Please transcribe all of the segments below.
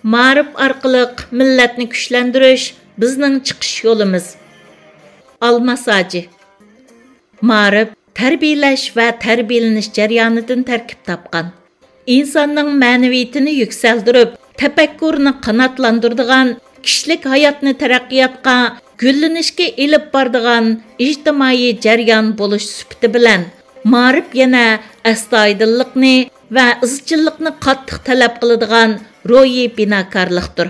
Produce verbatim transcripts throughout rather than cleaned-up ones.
مائارىپ ئارقىلىق مىللەتنى كۈچلەندۈرۈش بىزنىڭ چىقىش يولىمىز. ئالماس ھاجى. مائارىپ تەربىيەلەش ۋە تەربىيەلىنىش جەريانىدىن تەركىب تاپقان. ئىنساننىڭ مەنىۋىيىتىنى يۈكسەلدۈرۈپ، تەپەككۇرىنى قاناتلاندۇرىدىغان، كىشىلىك ھاياتنى تەرەققىياتقا، گۈللىنىشكە ئېلىپ بارىدىغان ئىجتىمائىي جەريان بولۇش سۈپىتى بىلەن، مائارىپ يەنە ئەستايىدىللىقنى ۋە ئىزچىللىقنى قاتتىق تەلەپ قىلىدىغان روھىي بىناكارلىقتۇر.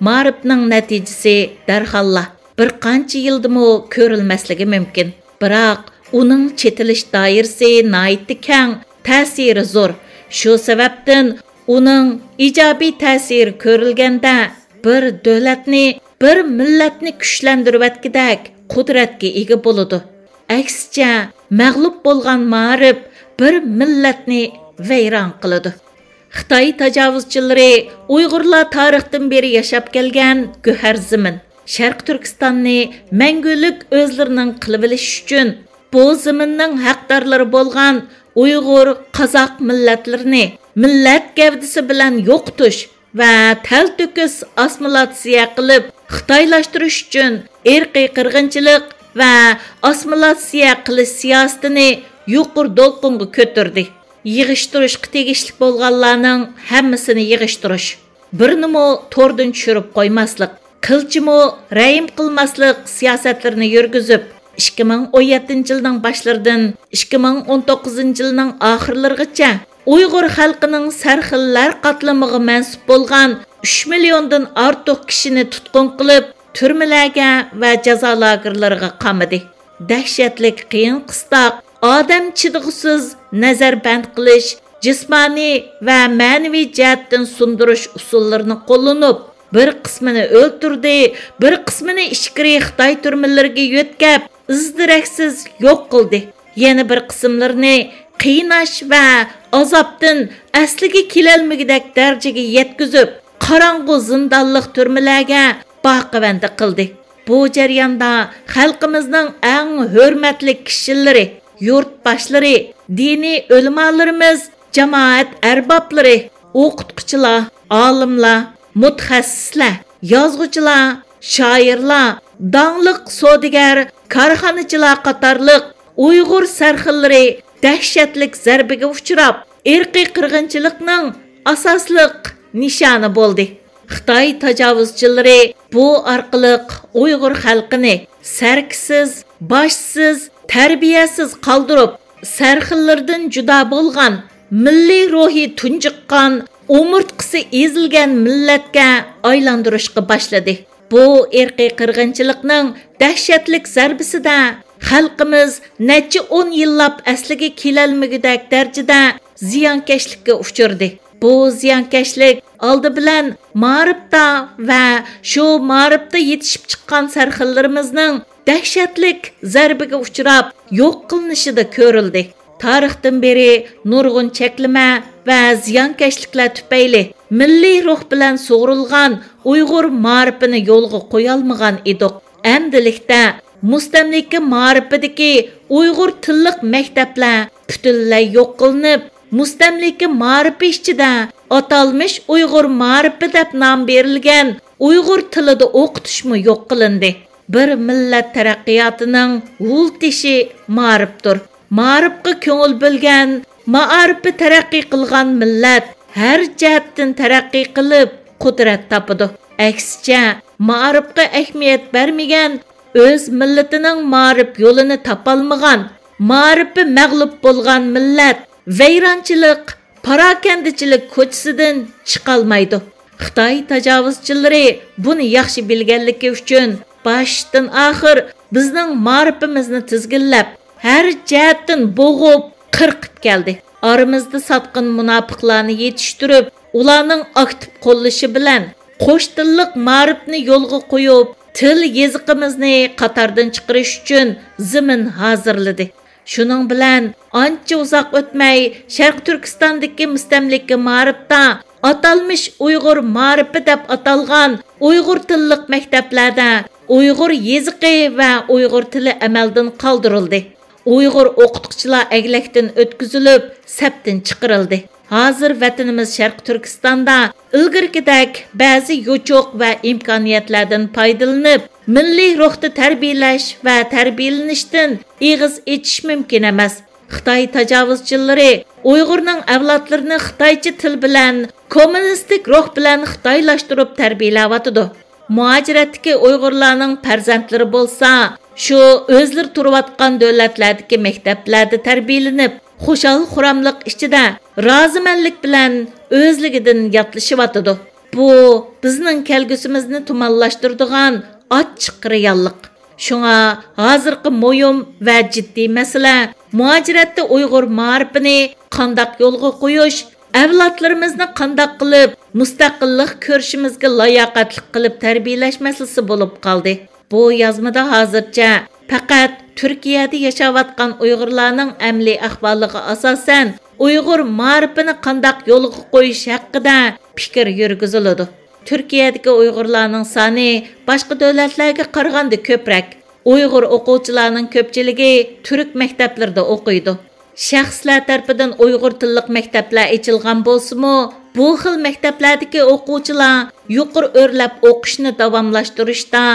مائارىپنىڭ نەتىجىسى دەرھاللا، بىر قانچە يىلدىمۇ كۆرۈلمەسلىكى مۇمكىن. بىراق، ئۇنىڭ چېتىلىش دائىرىسى ناھايىتى كەڭ، تەسىرى زور. شۇ سەۋەبتىن ئۇنىڭ ئىجابىي تەسىرى كۆرۈلگەندە، بىر دۆلەتنى، بىر مىللەتنى كۈچلەندۈرۈۋەتكۈدەك قۇدرەتكە ئىگە بولىدۇ. ئەكسىچە، مەغلۇپ بولغان مائارىپ بىر مىللەتنى ۋەيران قىلىدۇ. خىتاي تاجاۋۇزچىلىرى ئۇيغۇرلار تارىختىن بېرى ياشاپ كەلگەن گۆھەر زېمىن، شەرقىي تۈركىستاننى مەڭگۈلۈك ئۆزلىرىنىڭ قىلىۋېلىش ئۈچۈن، بۇ زېمىننىڭ ھەقدارلىرى بولغان ئۇيغۇر، قازاق مىللەتلىرىنى مىللەت گەۋدىسى بىلەن يوقىتىش ۋە تەلتۆكۈس ئاسسىمىلياتسىيە قىلىپ خىتايلاشتۇرۇش ئۈچۈن ئىرقىي قىرغىنچىلىق ۋە ئاسسىمىلياتسىيە قىلىش سىياسىتىنى يۇقىرى دولقۇنغا كۆتۈردى. يىغىشتۇرۇشقا تېگىشلىك بولغانلارنىڭ ھەممىسىنى يىغىشتۇرۇش، بىرىنىمۇ توردىن چۈشۈرۈپ قويماسلىق، قىلچىمۇ رەھىم قىلماسلىق سىياسەتلىرىنى يۈرگۈزۈپ، ئىككى مىڭ ئون يەتتىنچى يىلنىڭ باشلىرىدىن ئىككى مىڭ ئون توققۇزىنچى يىلنىڭ ئاخىرلىرىغىچە ئۇيغۇر خەلقىنىڭ سەرخىللەر قاتلىمىغا مەنسۇپ بولغان ئۈچ مىليوندىن ئارتۇق كىشىنى تۇتقۇن قىلىپ، تۈرمىلەرگە ۋە جازا لاگېرلىرىغا قامىدى. دەھشەتلىك قىيىن-قىستاق، ئادەم چىدىغۇسىز نەزەربەند قىلىش، جىسمانىي ۋە مەنىۋى جەھەتتىن سۇندۇرۇش ئۇسۇللىرىنى قوللىنىپ، بىر قىسمىنى ئۆلتۈردى، بىر قىسمىنى ئىچكىرى خىتاي تۈرمىلىرىگە يۆتكەپ، ئىز-دېرەكسىز يوق قىلدى. يەنە بىر قىسىملىرىنى قىيناش ۋە ئازابتىن ئەسلىگە كېلەلمىگۈدەك دەرىجىگە يەتكۈزۈپ، قاراڭغۇ زىندانلىق تۈرمىلەرگە باقىۋەندە قىلدى. بۇ جەرياندا خەلقىمىزنىڭ ئەڭ ھۆرمەتلىك كىشىلىرى، يۇرتباشلىرى، دىنىي ئۆلىمالىرىمىز، جامائەت ئەربابلىرى، ئوقۇتقۇچىلار، ئالىملار، مۇتەخەسسىسلەر، يازغۇچىلار، شائىرلار، داڭلىق سودىگەر، كارخانىچىلار قاتارلىق ئۇيغۇر سەرخىللىرى دەھشەتلىك زەربىگە ئۇچراپ، ئىرقىي قىرغىنچىلىقنىڭ ئاساسلىق نىشانى بولدى. خىتاي تاجاۋۇزچىلىرى بۇ ئارقىلىق ئۇيغۇر خەلقىنى سەركىسىز، باشسىز، تەربىيەسىز قالدۇرۇپ، سەرخىللىرىدىن جۇدا بولغان، مىللىي روھى تۇنجۇققان، ئومۇرتقىسى ئېزىلگەن مىللەتكە ئايلاندۇرۇشقا باشلىدى. بۇ ئىرقىي قىرغىنچىلىقنىڭ دەھشەتلىك زەربىسىدە خەلقىمىز نەچچە ئون يىللاپ ئەسلىگە كېلەلمىگۈدەك دەرىجىدە زىيانكەشلىككە ئۇچرىدى. بۇ زىيانكەشلىك ئالدى بىلەن مائارىپتا ۋە شۇ مائارىپتا يېتىشىپ چىققان سەرخىللىرىمىزنىڭ دەھشەتلىك زەربىگە ئۇچراپ، يوق قىلىنىشىدا كۆرۈلدى. تارىختىن بېرى نۇرغۇن چەكلىمە ۋە زىيانكەشلىكلەر تۈپەيلى مىللىي روھ بىلەن سۇغۇرۇلغان ئۇيغۇر مائارىپىنى يولغا قويالمىغان ئىدۇق. ئەمدىلىكتە مۇستەملىكە مائارىپىدىكى ئۇيغۇر تىللىق مەكتەپلەر پۈتۈنلەي يوق قىلىنىپ، مۇستەملىكە مائارىپى ئىچىدە ئاتالمىش ئۇيغۇر مائارىپى دەپ نام بېرىلگەن ئۇيغۇر تىلىدا ئوقۇتۇشمۇ يوق قىلىندى. بىر مىللەت تەرەققىياتىنىڭ ھۇۋلىتىشى مائارىپتۇر. مائارىپقا كۆڭۈل بۆلگەن، مائارىپى تەرەققىي قىلغان مىللەت ھەر جەھەتتىن تەرەققىي قىلىپ، قۇدرەت تاپىدۇ. ئەكسىچە، مائارىپقا ئەھمىيەت بەرمىگەن، ئۆز مىللىتىنىڭ مائارىپ يولىنى تاپالمىغان، مائارىپى مەغلۇپ بولغان مىللەت ۋەيرانچىلىق، پاراكەندىچىلىك كوچىسىدىن چىقالمايدۇ. خىتاي تاجاۋۇزچىلىرى بۇنى ياخشى بىلگەنلىكى ئۈچۈن، باشتىن ئاخىر بىزنىڭ مائارىپىمىزنى تىزگىنلەپ، ھەر جەھەتتىن بوغۇپ، قىرقىپ كەلدى. ئارىمىزدا ساتقىن مۇناپىقلارنى يېتىشتۈرۈپ، ئۇلارنىڭ ئاكتىپ قوللىشى بىلەن قوش تىللىق مائارىپنى يولغا قويۇپ، تىل يېزىقىمىزنى قاتاردىن چىقىرىش ئۈچۈن زېمىن ھازىرلىدى. شۇنىڭ بىلەن ئانچە ئۇزاق ئۆتمەي، شەرقىي تۈركىستاندىكى مۇستەملىكە مائارىپتا ئاتالمىش ئۇيغۇر مائارىپى دەپ ئاتالغان ئۇيغۇر تىللىق مەكتەپلەردە ئۇيغۇر يېزىقى ۋە ئۇيغۇر تىلى ئەمەلدىن قالدۇرۇلدى. ئۇيغۇر ئوقۇتقۇچىلار ئەگلەكتىن ئۆتكۈزۈلۈپ، سەپتىن چىقىرىلدى. ھازىر ۋەتىنىمىز شەرقىي تۈركىستاندا ئىلگىرىكىدەك بەزى يوچۇق ۋە ئىمكانىيەتلەردىن پايدىلىنىپ، مىللىي روھتا تەربىيەلەش ۋە تەربىيەلىنىشتىن ئېغىز ئېچىش مۇمكىن ئەمەس. خىتاي تاجاۋۇزچىلىرى ئۇيغۇرنىڭ ئەۋلادلىرىنى خىتايچە تىل بىلەن، كوممۇنىستىك روھ بىلەن خىتايلاشتۇرۇپ تەربىيەلەۋاتىدۇ. مۇھاجىرەتتىكى ئۇيغۇرلارنىڭ پەرزەنتلىرى بولسا، شۇ ئۆزلىرى تۇرۇۋاتقان دۆلەتلەردىكى مەكتەپلەردە تەربىيەلىنىپ، خۇشال-خۇراملىق ئىچىدە رازىمەنلىك بىلەن ئۆزلۈكىدىن ياتلىشىۋاتىدۇ. بۇ بىزنىڭ كەلگۈسىمىزنى تۇمانلاشتۇرىدىغان ئاچچىق رېئاللىق. شۇڭا ھازىرقى مۇھىم ۋە جىددىي مەسىلە مۇھاجىرەتتە ئۇيغۇر مائارىپىنى قانداق يولغا قويۇش، ئەۋلادلىرىمىزنى قانداق قىلىپ مۇستەقىللىق كۆرۈشىمىزگە لاياقەتلىك قىلىپ تەربىيەلەش مەسىلىسى بولۇپ قالدى. بۇ يازمىدا ھازىرچە پەقەت تۈركىيەدە ياشاۋاتقان ئۇيغۇرلارنىڭ ئەمەلىي ئەھۋالىغا ئاساسەن ئۇيغۇر مائارىپىنى قانداق يولغا قويۇش ھەققىدە پىكىر يۈرگۈزۈلىدۇ. تۈركىيەدىكى ئۇيغۇرلارنىڭ سانى باشقا دۆلەتلەرگە قارىغاندا كۆپرەك. ئۇيغۇر ئوقۇغۇچىلارنىڭ كۆپچىلىكى تۈرك مەكتەپلىرىدە ئوقۇيدۇ. شەخسلەر تەرىپىدىن ئۇيغۇر تىللىق مەكتەپلەر ئېچىلغان بولسىمۇ، بۇ خىل مەكتەپلەردىكى ئوقۇغۇچىلار يۇقىرى ئۆرلەپ ئوقۇشنى داۋاملاشتۇرۇشتا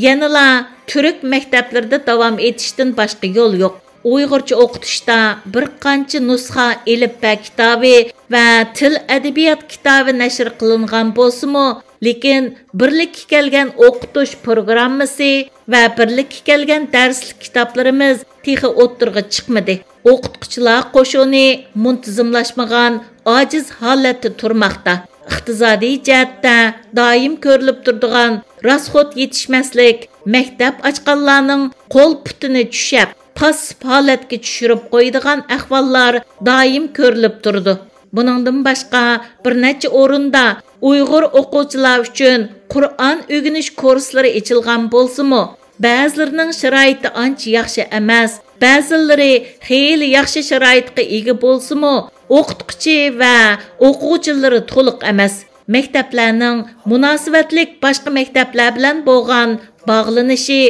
يەنىلا تۈرك مەكتەپلىرىدە داۋام ئېتىشتىن باشقا يول يوق. ئۇيغۇرچە ئوقۇتۇشتا بىر قانچە نۇسخا ئېلىپبە كىتابى ۋە تىل ئەدەبىيات كىتابى نەشر قىلىنغان بولسىمۇ، لېكىن بىرلىككە كەلگەن ئوقۇتۇش پروگراممىسى ۋە بىرلىككە كەلگەن دەرسلىك كىتابلىرىمىز تېخى ئوتتۇرىغا چىقمىدى. ئوقۇتقۇچىلار قوشۇنى مۇنتىزىملاشمىغان، ئاجىز ھالەتتە تۇرماقتا. ئىقتىسادىي جەھەتتە دائىم كۆرۈلۈپ تۇرىدىغان راسخوت يېتىشمەسلىك، مەكتەپ ئاچقانلارنىڭ قول پۇتىنى چۈشەپ، پاسسىپ ھالەتكە چۈشۈرۈپ قويىدىغان ئەھۋاللار دائىم كۆرۈلۈپ تۇرىدۇ. بۇنىڭدىن باشقا، بىر نەچچە ئورۇندا ئۇيغۇر ئوقۇغۇچىلار ئۈچۈن قۇرئان ئۆگىنىش كۇرسلىرى ئېچىلغان بولسىمۇ، بەزىلىرىنىڭ شارائىتى ئانچە ياخشى ئەمەس، بەزىلىرى خېلى ياخشى شارائىتقا ئىگە بولسىمۇ، ئوقۇتقۇچى ۋە ئوقۇغۇچىلىرى تولۇق ئەمەس. مەكتەپلەرنىڭ مۇناسىۋەتلىك باشقا مەكتەپلەر بىلەن بولغان باغلىنىشى،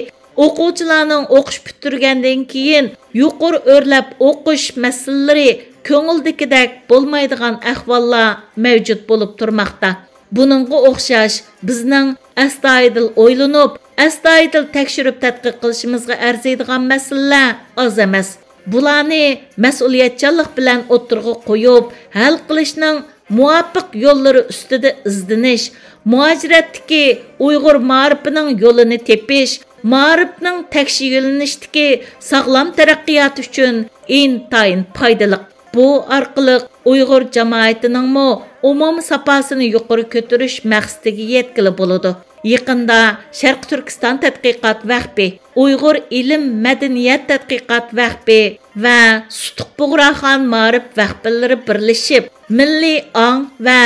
ئوقۇغۇچىلارنىڭ ئوقۇش پۈتتۈرگەندىن كېيىن يۇقىرى ئۆرلەپ ئوقۇش مەسىلىلىرى كۆڭۈلدىكىدەك بولمايدىغان ئەھۋاللار مەۋجۇت بولۇپ تۇرماقتا. بۇنىڭغا ئوخشاش بىزنىڭ ئەستايىدىل ئويلىنىپ، ئەستايىدىل تەكشۈرۈپ تەتقىق قىلىشىمىزغا ئەرزىيدىغان مەسىلىلەر ئاز ئەمەس. بۇلارنى مەسئۇلىيەتچانلىق بىلەن ئوتتۇرىغا قويۇپ، ھەل قىلىشنىڭ مۇۋاپىق يوللىرى ئۈستىدە ئىزدىنىش، مۇھاجىرەتتىكى ئۇيغۇر مائارىپىنىڭ يولىنى تېپىش، مائارىپنىڭ تەكشى يۆنىلىشتىكى ساغلام تەرەققىياتى ئۈچۈن ئىنتايىن پايدىلىق. بۇ ئارقىلىق ئۇيغۇر جامائىتىنىڭمۇ ئومۇمىي ساپاسىنى يۇقىرى كۆتۈرۈش مەقسىتىگە يەتكىلى بولىدۇ. يېقىندا شەرقىي تۈركىستان تەتقىقات ۋەخپى، ئۇيغۇر ئىلىم مەدەنىيەت تەتقىقات ۋەخپى ۋە سۇتۇق بۇغراخان مائارىپ ۋەخپىلىرى بىرلىشىپ، مىللىي ئاڭ ۋە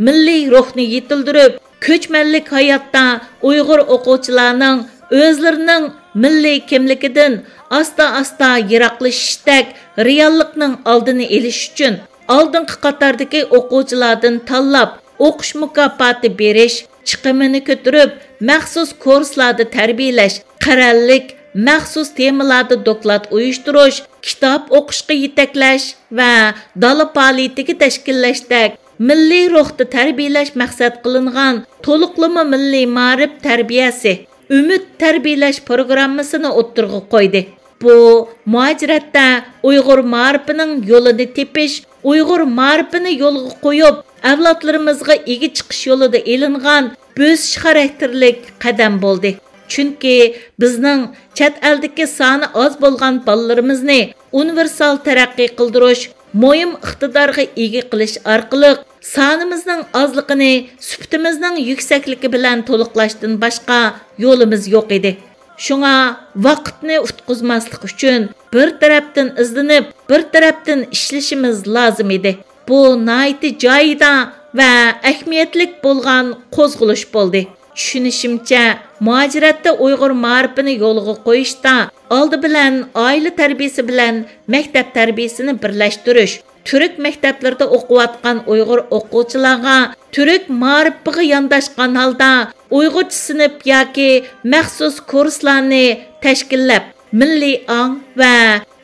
مىللىي روھنى يېتىلدۈرۈپ، كۆچمەنلىك ھاياتتا ئۇيغۇر ئوقۇغۇچىلارنىڭ ئۆزلىرىنىڭ مىللىي كىملىكىدىن ئاستا-ئاستا يىراقلىشىشتەك رېئاللىقنىڭ ئالدىنى ئېلىش ئۈچۈن، ئالدىنقى قاتاردىكى ئوقۇغۇچىلاردىن تاللاپ، ئوقۇش مۇكاپاتى بېرىش، چىقىمىنى كۆتۈرۈپ، مەخسۇس كۇرسلاردا تەربىيەلەش، قەرەللىك، مەخسۇس تېمىلاردا دوكلات ئۇيۇشتۇرۇش، كىتاب ئوقۇشقا يېتەكلەش ۋە دالا پائالىيىتىگە تەشكىللەشتەك مىللىي روھتا تەربىيەلەش مەقسەت قىلىنغان تولۇقلىما مىللىي مائارىپ تەربىيەسى، ئۈمىد تەربىيەلەش پروگراممىسىنى ئوتتۇرىغا قويدى. بۇ مۇھاجىرەتتە ئۇيغۇر مائارىپىنىڭ يولىنى تېپىش، ئۇيغۇر مائارىپىنى يولغا قويۇپ، ئەۋلادلىرىمىزغا ئىگە چىقىش يولىدا ئېلىنغان بۆسۈش خاراكتېرلىك قەدەم بولدى. چۈنكى بىزنىڭ چەت ئەلدىكى سانى ئاز بولغان بالىلىرىمىزنى ئۇنىۋېرسال تەرەققىي قىلدۇرۇش، مۇھىم ئىقتىدارغا ئىگە قىلىش ئارقىلىق سانىمىزنىڭ ئازلىقىنى سۈپىتىمىزنىڭ يۈكسەكلىكى بىلەن تولۇقلاشتىن باشقا يولىمىز يوق ئىدى. شۇڭا ۋاقىتنى ئۇتقۇزماسلىق ئۈچۈن بىر تەرەپتىن ئىزدىنىپ، بىر تەرەپتىن ئىشلىشىمىز لازىم ئىدى. بۇ ناھايىتى جايىدا ۋە ئەھمىيەتلىك بولغان قوزغىلىش بولدى. چۈشىنىشىمچە، مۇھاجىرەتتە ئۇيغۇر مائارىپىنى يولغا قويۇشتا ئالدى بىلەن ئائىلە تەربىيەسى بىلەن مەكتەپ تەربىيەسىنى بىرلەشتۈرۈش، تۈرك مەكتەپلىرىدە ئوقۇۋاتقان ئۇيغۇر ئوقۇغۇچىلارغا تۈرك مائارىپىغا يانداشقان ھالدا ئۇيغۇرچە سىنىپ ياكى مەخسۇس كۇرسلارنى تەشكىللەپ، مىللىي ئاڭ ۋە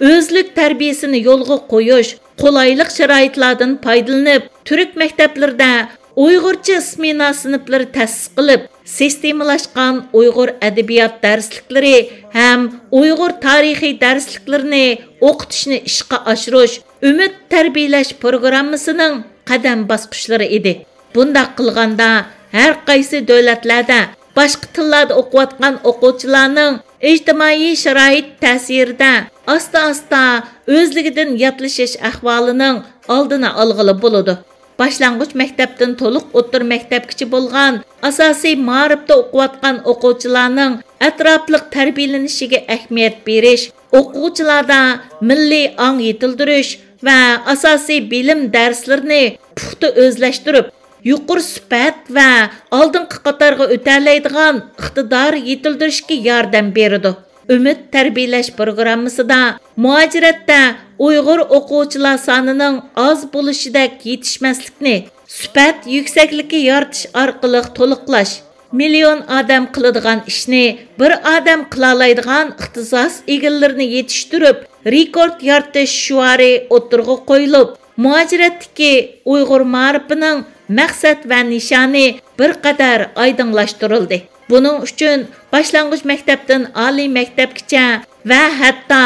ئۆزلۈك تەربىيەسىنى يولغا قويۇش، قولايلىق شارائىتلاردىن پايدىلىنىپ، تۈرك مەكتەپلىرىدە ئۇيغۇرچە سمېنا سىنىپلىرى تەسىس قىلىپ، سىستېمىلاشقان ئۇيغۇر ئەدەبىيات دەرسلىكلىرى ھەم ئۇيغۇر تارىخى دەرسلىكلىرىنى ئوقۇتۇشنى ئىشقا ئاشۇرۇش ئۈمىد تەربىيەلەش پروگراممىسىنىڭ قەدەم باسقۇچلىرى ئىدى. بۇنداق قىلغاندا، ھەر قايسى دۆلەتلەردە باشقا تىللاردا ئوقۇۋاتقان ئوقۇغۇچىلارنىڭ ئىجتىمائىي شارائىت تەسىرىدە ئاستا-ئاستا ئۆزلۈكىدىن ياتلىشىش ئەھۋالىنىڭ ئالدىنى ئالغىلى بولىدۇ. باشلانغۇچ مەكتەپتىن تولۇق ئوتتۇرا مەكتەپكىچە بولغان ئاساسىي مائارىپتا ئوقۇۋاتقان ئوقۇغۇچىلارنىڭ ئەتراپلىق تەربىيەلىنىشىگە ئەھمىيەت بېرىش، ئوقۇغۇچىلاردا مىللىي ئاڭ يېتىلدۈرۈش ۋە ئاساسىي بىلىم دەرسلىرىنى پۇختا ئۆزلەشتۈرۈپ، يۇقىرى سۈپەت ۋە ئالدىنقى قاتارغا ئۆتەلەيدىغان ئىقتىدار يېتىلدۈرۈشكە ياردەم بېرىدۇ. ئۈمىد تەربىيەلەش پروگراممىسىدا مۇھاجىرەتتە ئۇيغۇر ئوقۇغۇچىلار سانىنىڭ ئاز بولۇشىدەك يېتىشمەسلىكنى سۈپەت يۈكسەكلىكى يارىتىش ئارقىلىق تولۇقلاش، مىليون ئادەم قىلىدىغان ئىشنى بىر ئادەم قىلالايدىغان ئىختىساس ئىگىلىرىنى يېتىشتۈرۈپ، رېكورت يارىتىش شوئارى ئوتتۇرىغا قويۇلۇپ، مۇھاجىرەتتىكى ئۇيغۇر مائارىپىنىڭ مەقسەت ۋە نىشانى بىر قەدەر ئايدىڭلاشتۇرۇلدى. بۇنىڭ ئۈچۈن باشلانغۇچ مەكتەپتىن ئالىي مەكتەپكىچە ۋە ھەتتا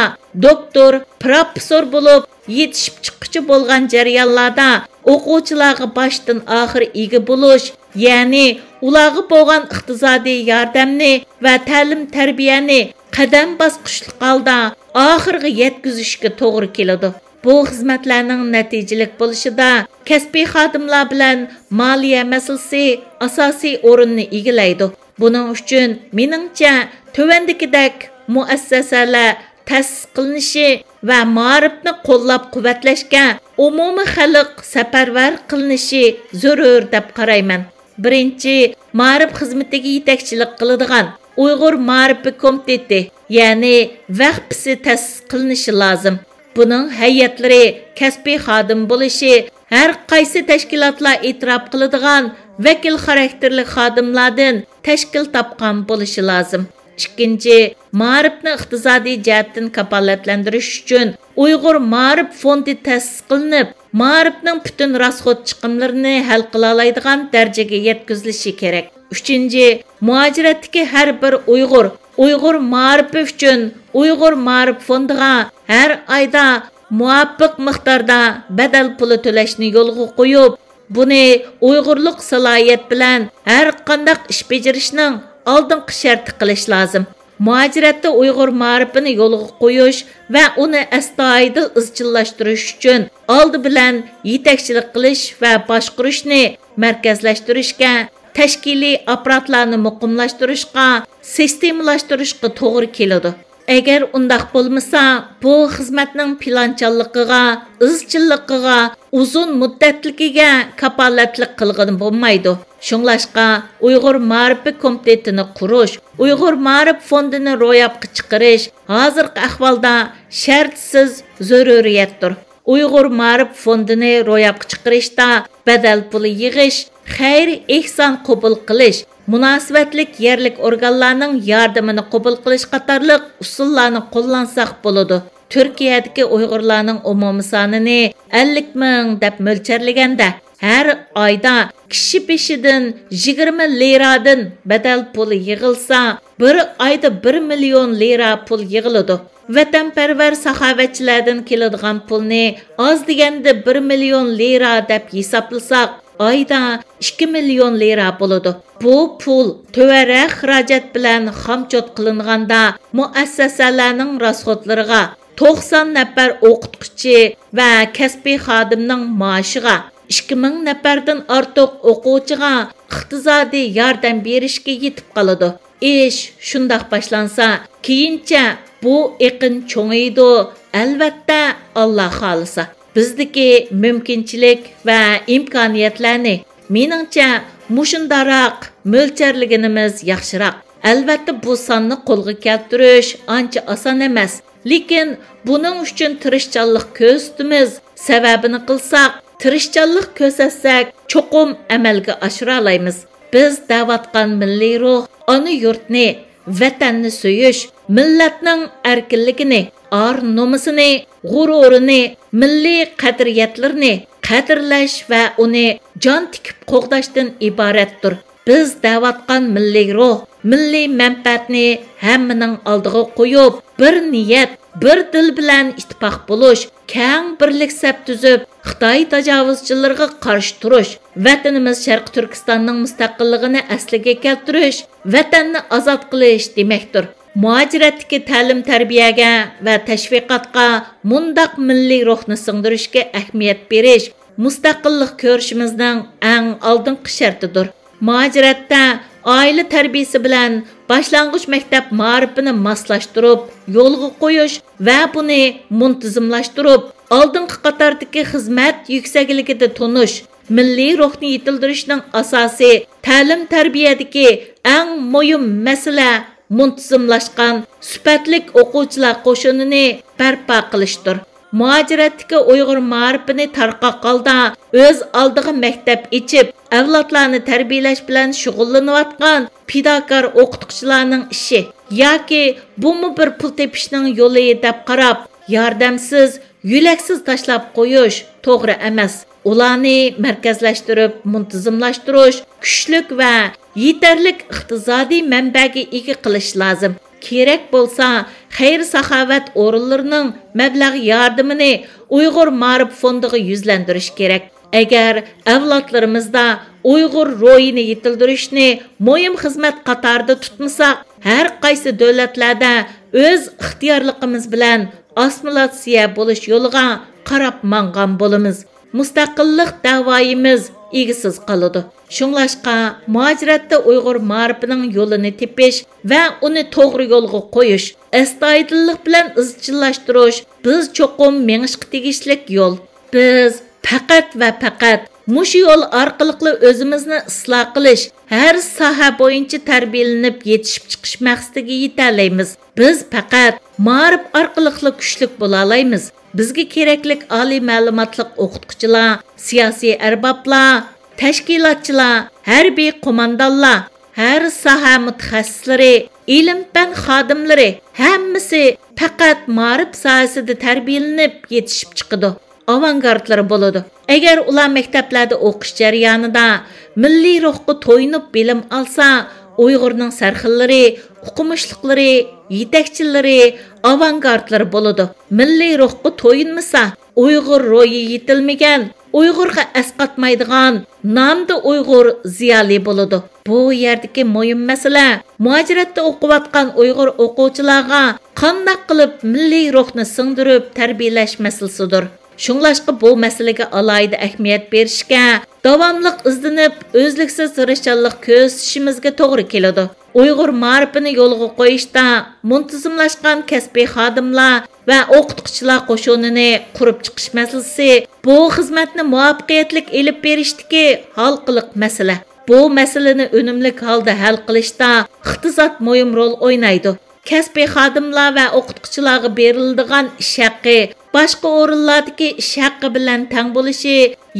دوكتور، پىروفېسسور بولۇپ يېتىشىپ چىققۇچە بولغان جەريانلاردا ئوقۇغۇچىلارغا باشتىن ئاخىر ئىگە بولۇش، يەنى ئۇلارغا بولغان ئىقتىسادىي ياردەمنى ۋە تەلىم-تەربىيەنى قەدەم باسقۇچلۇق ھالدا ئاخىرىغا يەتكۈزۈشكە توغرا كېلىدۇ. بۇ خىزمەتلەرنىڭ نەتىجىلىك بولۇشىدا كەسپىي خادىملار بىلەن مالىيە مەسىلىسى ئاساسىي ئورۇننى ئىگىلەيدۇ. بۇنىڭ ئۈچۈن، مېنىڭچە، تۆۋەندىكىدەك مۇئەسسەسەلەر تەسىس قىلىنىشى ۋە مائارىپنى قوللاپ-قۇۋۋەتلەشكە ئومۇمىي خەلق سەپەرۋەر قىلىنىشى زۆرۈر دەپ قارايمەن. بىرىنچى، مائارىپ خىزمىتىگە يېتەكچىلىك قىلىدىغان ئۇيغۇر مائارىپى كومىتېتى، يەنى ۋەخپىسى تەسىس قىلىنىشى لازىم. بۇنىڭ ھەيئەتلىرى كەسپىي خادىم بولۇشى، ھەر قايسى تەشكىلاتلار ئېتىراپ قىلىدىغان ۋەكىل خاراكتېرلىك خادىملاردىن تەشكىل تاپقان بولۇشى لازىم. ئىككىنچى، مائارىپنى ئىقتىسادىي جەھەتتىن كاپالەتلەندۈرۈش ئۈچۈن ئۇيغۇر مائارىپ فوندى تەسىس قىلىنىپ، مائارىپنىڭ پۈتۈن راسخوت چىقىملىرىنى ھەل قىلالايدىغان دەرىجىگە يەتكۈزۈلۈشى كېرەك. ئۈچىنچى، مۇھاجىرەتتىكى ھەر بىر ئۇيغۇر، ئۇيغۇر مائارىپى ئۈچۈن ئۇيغۇر مائارىپ فوندىغا ھەر ئايدا مۇۋاپىق مىقداردا بەدەل پۇلى تۆلەشنى يولغا قويۇپ، بۇنى ئۇيغۇرلۇق سالاھىيەت بىلەن ھەر قانداق ئىش بېجىرىشنىڭ ئالدىنقى شەرتى قىلىش لازىم. مۇھاجىرەتتە ئۇيغۇر مائارىپىنى يولغا قويۇش ۋە ئۇنى ئەستايىدىل ئىزچىللاشتۇرۇش ئۈچۈن ئالدى بىلەن يېتەكچىلىك قىلىش ۋە باشقۇرۇشنى مەركەزلەشتۈرۈشكە، تەشكىلىي ئاپپاراتلارنى مۇقىملاشتۇرۇشقا، سىستېمىلاشتۇرۇشقا توغرا كېلىدۇ. ئەگەر ئۇنداق بولمىسا، بۇ خىزمەتنىڭ پىلانچانلىقىغا، ئىزچىللىقىغا، ئۇزۇن مۇددەتلىكىگە كاپالەتلىك قىلغىلى بولمايدۇ. شۇڭلاشقا، ئۇيغۇر مائارىپى كومىتېتىنى قۇرۇش، ئۇيغۇر مائارىپ فوندىنى روياپقا چىقىرىش ھازىرقى ئەھۋالدا شەرتسىز زۆرۈرىيەتتۇر. ئۇيغۇر مائارىپ فوندىنى روياپقا چىقىرىشتا بەدەل پۇلى يىغىش، خەير-ئېھسان قوبۇل قىلىش، مۇناسىۋەتلىك يەرلىك ئورگانلارنىڭ ياردىمىنى قوبۇل قىلىش قاتارلىق ئۇسۇللارنى قوللانساق بولىدۇ. تۈركىيەدىكى ئۇيغۇرلارنىڭ ئومۇمىي سانىنى ئەللىك مىڭ دەپ مۆلچەرلىگەندە، ھەر ئايدا كىشى بېشىدىن يىگىرمە لىرادىن بەدەل پۇلى يىغىلسا، بىر ئايدا بىر مىليون لىرا پۇل يىغىلىدۇ. ۋەتەنپەرۋەر ساخاۋەتچىلەردىن كېلىدىغان پۇلنى ئاز دېگەندە بىر مىليون لىرا دەپ ھېسابلىساق، ئايدا ئىككى مىليون لىرا بولىدۇ. بۇ پۇل تۆۋەنرەك خىراجەت بىلەن خامچوت قىلىنغاندا، مۇئەسسەسەلەرنىڭ راسخوتلىرىغا، توقسان نەپەر ئوقۇتقۇچى ۋە كەسپىي خادىمنىڭ مائاشىغا، ئىككى مىڭ نەپەردىن ئارتۇق ئوقۇغۇچىغا ئىقتىسادىي ياردەم بېرىشكە يېتىپ قالىدۇ. ئىش شۇنداق باشلانسا، كېيىنچە بۇ ئېقىن چوڭىيىدۇ، ئەلۋەتتە، ئاللا خالىسا. بىزدىكى مۇمكىنچىلىك ۋە ئىمكانىيەتلەرنى، مېنىڭچە، مۇشۇنداقراق مۆلچەرلىگىنىمىز ياخشىراق. ئەلۋەتتە، بۇ ساننى قولغا كەلتۈرۈش ئانچە ئاسان ئەمەس. لېكىن بۇنىڭ ئۈچۈن تىرىشچانلىق كۆرسىتىمىز، سەۋەبىنى قىلساق، تىرىشچانلىق كۆرسەتسەك، چوقۇم ئەمەلگە ئاشۇرالايمىز. بىز دەۋاتقان مىللىي روھ، ئانا يۇرتنى، ۋەتەننى سۆيۈش، مىللەتنىڭ ئەركىنلىكىنى، ئار-نومۇسىنى، غۇرۇرىنى، مىللىي قەدرىيەتلىرىنى قەدىرلەش ۋە ئۇنى جان تىكىپ قوغداشتىن ئىبارەتتۇر. بىز دەۋاتقان مىللىي روھ، مىللىي مەنپەئەتنى ھەممىنىڭ ئالدىغا قويۇپ، بىر نىيەت، بىر دىل بىلەن ئىتتىپاق بولۇش، كەڭ بىرلىك سەپ تۈزۈپ، خىتاي تاجاۋۇزچىلىرىغا قارشى تۇرۇش، ۋەتىنىمىز شەرقىي تۈركىستاننىڭ مۇستەقىللىقىنى ئەسلىگە كەلتۈرۈش، ۋەتەننى ئازاد قىلىش دېمەكتۇر. مۇھاجىرەتتىكى تەلىم-تەربىيەگە ۋە تەشۋىقاتقا مۇنداق مىللىي روھنى سىڭدۈرۈشكە ئەھمىيەت بېرىش مۇستەقىللىق كۈرىشىمىزنىڭ ئەڭ ئالدىنقى شەرتىدۇر. مۇھاجىرەتتە ئائىلە تەربىيىسى بىلەن باشلانغۇچ مەكتەپ مائارىپىنى ماسلاشتۇرۇپ يولغا قويۇش ۋە بۇنى مۇنتىزىملاشتۇرۇپ، ئالدىنقى قاتاردىكى خىزمەت يۈكسەكلىكىدە تونۇش، مىللىي روھنى يېتىلدۈرۈشنىڭ ئاساسى تەلىم-تەربىيەدىكى ئەڭ مۇھىم مەسىلە مۇنتىزىملاشقان سۈپەتلىك ئوقۇغۇچىلار قوشۇنىنى بەرپا قىلىشتۇر. مۇھاجىرەتتىكى ئۇيغۇر مائارىپىنى تارقاق ھالدا ئۆز ئالدىغا مەكتەپ ئېچىپ، ئەۋلادلارنى تەربىيەلەش بىلەن شۇغۇللىنىۋاتقان پىداكار ئوقۇتقۇچىلارنىڭ ئىشى ياكى بۇمۇ بىر پۇل تېپىشنىڭ يولى دەپ قاراپ، ياردەمسىز، يۆلەكسىز تاشلاپ قويۇش توغرا ئەمەس. ئۇلارنى مەركەزلەشتۈرۈپ مۇنتىزىملاشتۇرۇش، كۈچلۈك ۋە يېتەرلىك ئىقتىسادىي مەنبەگە ئىگە قىلىش لازىم. كېرەك بولسا، خەير-ساخاۋەت ئورۇنلىرىنىڭ مەبلەغ ياردىمىنى ئۇيغۇر مائارىپ فوندىغا يۈزلەندۈرۈش كېرەك. ئەگەر ئەۋلادلىرىمىزدا ئۇيغۇر روھىنى يېتىلدۈرۈشنى مۇھىم خىزمەت قاتارىدا تۇتمىساق، ھەر قايسى دۆلەتلەردە ئۆز ئىختىيارلىقىمىز بىلەن ئاسسىمىلياتسىيە بولۇش يولىغا قاراپ ماڭغان بولىمىز. مۇستەقىللىق دەۋايىمىز ئىگىسىز قالىدۇ. شۇڭلاشقا، مۇھاجىرەتتە ئۇيغۇر مائارىپىنىڭ يولىنى تېپىش ۋە ئۇنى توغرا يولغا قويۇش، ئەستايىدىللىق بىلەن ئىزچىللاشتۇرۇش بىز چوقۇم مېڭىشقا تېگىشلىك يول. بىز پەقەت ۋە پەقەت مۇشۇ يول ئارقىلىقلا ئۆزىمىزنى ئىسلاھ قىلىش، ھەر ساھە بويىچە تەربىيەلىنىپ يېتىشىپ چىقىش مەقسىتىگە يېتەلەيمىز. بىز پەقەت مائارىپ ئارقىلىقلا كۈچلۈك بولالايمىز. بىزگە كېرەكلىك ئالىي مەلۇماتلىق ئوقۇتقۇچىلار، سىياسىي ئەربابلار، تەشكىلاتچىلار، ھەربىي قوماندانلار، ھەر ساھە مۇتەخەسسىسلىرى، ئىلىم-پەن خادىملىرى، ھەممىسى پەقەت مائارىپ ساھەسىدە تەربىيەلىنىپ يېتىشىپ چىقىدۇ، ئاۋانگارتلىرى بولىدۇ. ئەگەر ئۇلار مەكتەپلەردە ئوقۇش جەريانىدا مىللىي روھقا تويۇنۇپ بىلىم ئالسا، ئۇيغۇرنىڭ سەرخىللىرى، ئوقۇمۇشلۇقلىرى، يېتەكچىلىرى، ئاۋانگارتلىرى بولىدۇ. مىللىي روھقا تويۇنمىسا، ئۇيغۇر روھى يېتىلمىگەن، ئۇيغۇرغا ئەسقاتمايدىغان نامدا ئۇيغۇر زىيالىي بولىدۇ. بۇ يەردىكى مۇھىم مەسىلە مۇھاجىرەتتە ئوقۇۋاتقان ئۇيغۇر ئوقۇغۇچىلارغا قانداق قىلىپ مىللىي روھنى سىڭدۈرۈپ تەربىيەلەش مەسىلىسىدۇر. شۇڭلاشقا بۇ مەسىلىگە ئالاھىدە ئەھمىيەت بېرىشكە، داۋاملىق ئىزدىنىپ، ئۈزلۈكسىز تىرىشچانلىق كۆرسىتىشىمىزگە توغرا كېلىدۇ. ئۇيغۇر مائارىپىنى يولغا قويۇشتا مۇنتىزىملاشقان كەسپىي خادىملار ۋە ئوقۇتقۇچىلار قوشۇنىنى قۇرۇپ چىقىش مەسىلىسى بۇ خىزمەتنى مۇۋەپپەقىيەتلىك ئېلىپ بېرىشتىكى ھالقىلىق مەسىلە. بۇ مەسىلىنى ئۈنۈملۈك ھالدا ھەل قىلىشتا ئىقتىساد مۇھىم رول ئوينايدۇ. كەسپىي خادىملار ۋە ئوقۇتقۇچىلارغا بېرىلىدىغان ئىش ھەققى باشقا ئورۇنلاردىكى ئىش ھەققى بىلەن تەڭ بولۇشى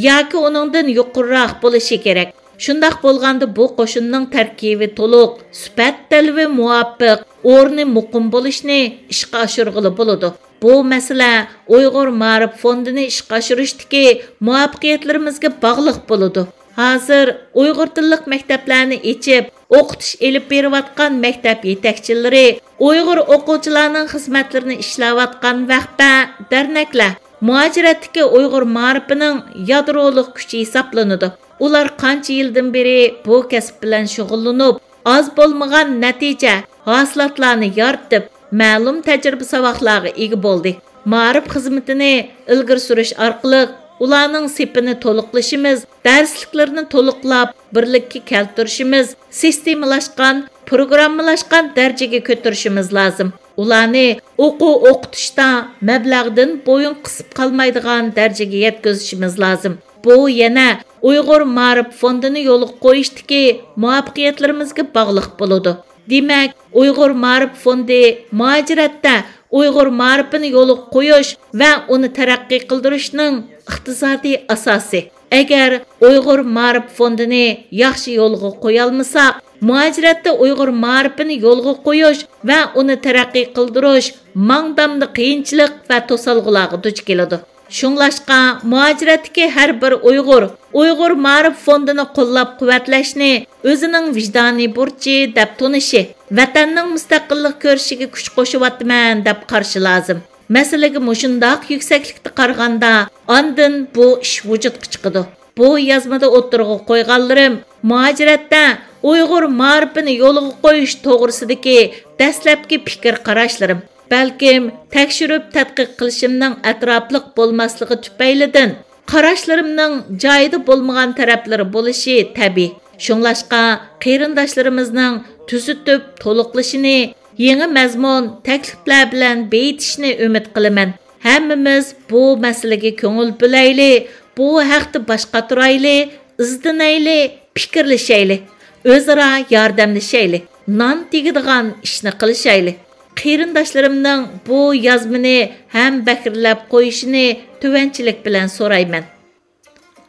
ياكى ئۇنىڭدىن يۇقىرىراق بولۇشى كېرەك. شۇنداق بولغاندا بۇ قوشۇننىڭ تەركىبى تولۇق، سۈپەت تەلىپى مۇۋاپىق، ئورنى مۇقىم بولۇشنى ئىشقا ئاشۇرغىلى بولىدۇ. بۇ مەسىلە ئۇيغۇر مائارىپ فوندىنى ئىشقا ئاشۇرۇشتىكى مۇۋەپپەقىيەتلىرىمىزگە باغلىق بولىدۇ. ھازىر ئۇيغۇر تىللىق مەكتەپلەرنى ئېچىپ، ئوقۇتۇش ئېلىپ بېرىۋاتقان مەكتەپ يېتەكچىلىرى، ئۇيغۇر ئوقۇغۇچىلارنىڭ خىزمەتلىرىنى ئىشلەۋاتقان ۋەخپە دەرنەكلەر مۇھاجىرەتتىكى ئۇيغۇر مائارىپىنىڭ يادرولۇق كۈچى ھېسابلىنىدۇ. ئۇلار قانچە يىلدىن بېرى بۇ كەسىپ بىلەن شۇغۇللىنىپ، ئاز بولمىغان نەتىجە، ھاسىلاتلارنى يارىتىپ، مەلۇم تەجرىبە-ساۋاقلارغا ئىگە بولدى. مائارىپ خىزمىتىنى ئىلگىرى سۈرۈش ئارقىلىق ئۇلارنىڭ سېپىنى تولۇقلىشىمىز، دەرسلىكلىرىنى تولۇقلاپ بىرلىككە كەلتۈرۈشىمىز، سىستېمىلاشقان، پروگراممىلاشقان دەرىجىگە كۆتۈرۈشىمىز لازىم. ئۇلارنى ئوقۇ-ئوقۇتۇشتا مەبلەغدىن بويۇن قىسىپ قالمايدىغان دەرىجىگە يەتكۈزۈشىمىز لازىم. بۇ يەنە ئۇيغۇر مائارىپ فوندىنى يولغا قويۇشتىكى مۇۋەپپەقىيەتلىرىمىزگە باغلىق بولىدۇ. دېمەك، ئۇيغۇر مائارىپ فوندى مۇھاجىرەتتە ئۇيغۇر مائارىپىنى يولغا قويۇش ۋە ئۇنى تەرەققىي قىلدۇرۇشنىڭ ئىقتىسادىي ئاساسى. ئەگەر ئۇيغۇر مائارىپ فوندىنى ياخشى يولغا قويالمىساق، مۇھاجىرەتتە ئۇيغۇر مائارىپىنى يولغا قويۇش ۋە ئۇنى تەرەققىي قىلدۇرۇش ماڭدامدا قىيىنچىلىق ۋە توسالغۇلارغا دۇچ كېلىدۇ. شۇڭلاشقا، مۇھاجىرەتتىكى ھەر بىر ئۇيغۇر ئۇيغۇر مائارىپ فوندىنى قوللاپ-قۇۋۋەتلەشنى ئۆزىنىڭ ۋىجدانىي بۇرچى دەپ تونۇشى، ۋەتەننىڭ مۇستەقىللىق كۈرىشىگە كۈچ قوشۇۋاتىمەن دەپ قارىشى لازىم. مەسىلىگە مۇشۇنداق يۈكسەكلىكتە قارىغاندا، ئاندىن بۇ ئىش ۋۇجۇدقا چىقىدۇ. بۇ يازمىدا ئوتتۇرىغا قويغانلىرىم مۇھاجىرەتتە ئۇيغۇر مائارىپىنى يولغا قويۇش توغرىسىدىكى دەسلەپكى پىكىر قاراشلىرىم. بەلكىم تەكشۈرۈپ تەتقىق قىلىشىمنىڭ ئەتراپلىق بولماسلىقى تۈپەيلىدىن، قاراشلىرىمنىڭ جايىدا بولمىغان تەرەپلىرى بولۇشى تەبىئىي. شۇڭلاشقا، قېرىنداشلىرىمىزنىڭ تۈزىتىپ تولۇقلىشىنى، يېڭى مەزمۇن، تەكلىپلەر بىلەن بېيىتىشنى ئۈمىد قىلىمەن. ھەممىمىز بۇ مەسىلىگە كۆڭۈل بۆلەيلى، بۇ ھەقتە باش قاتۇرايلى، ئىزدىنەيلى، پىكىرلىشەيلى، ئۆزئارا ياردەملىشەيلى، نان تېگىدىغان ئىشنى قىلىشايلى. قېرىنداشلىرىمنىڭ بۇ يازمىنى ھەمبەھىرلەپ قويۇشىنى تۆۋەنچىلىك بىلەن سورايمەن.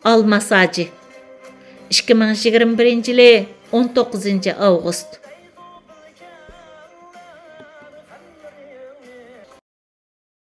ئالماس ھاجى. ئىككى مىڭ يىگىرمە بىرىنچى يىلى، ئون توققۇزىنچى ئاۋغۇست.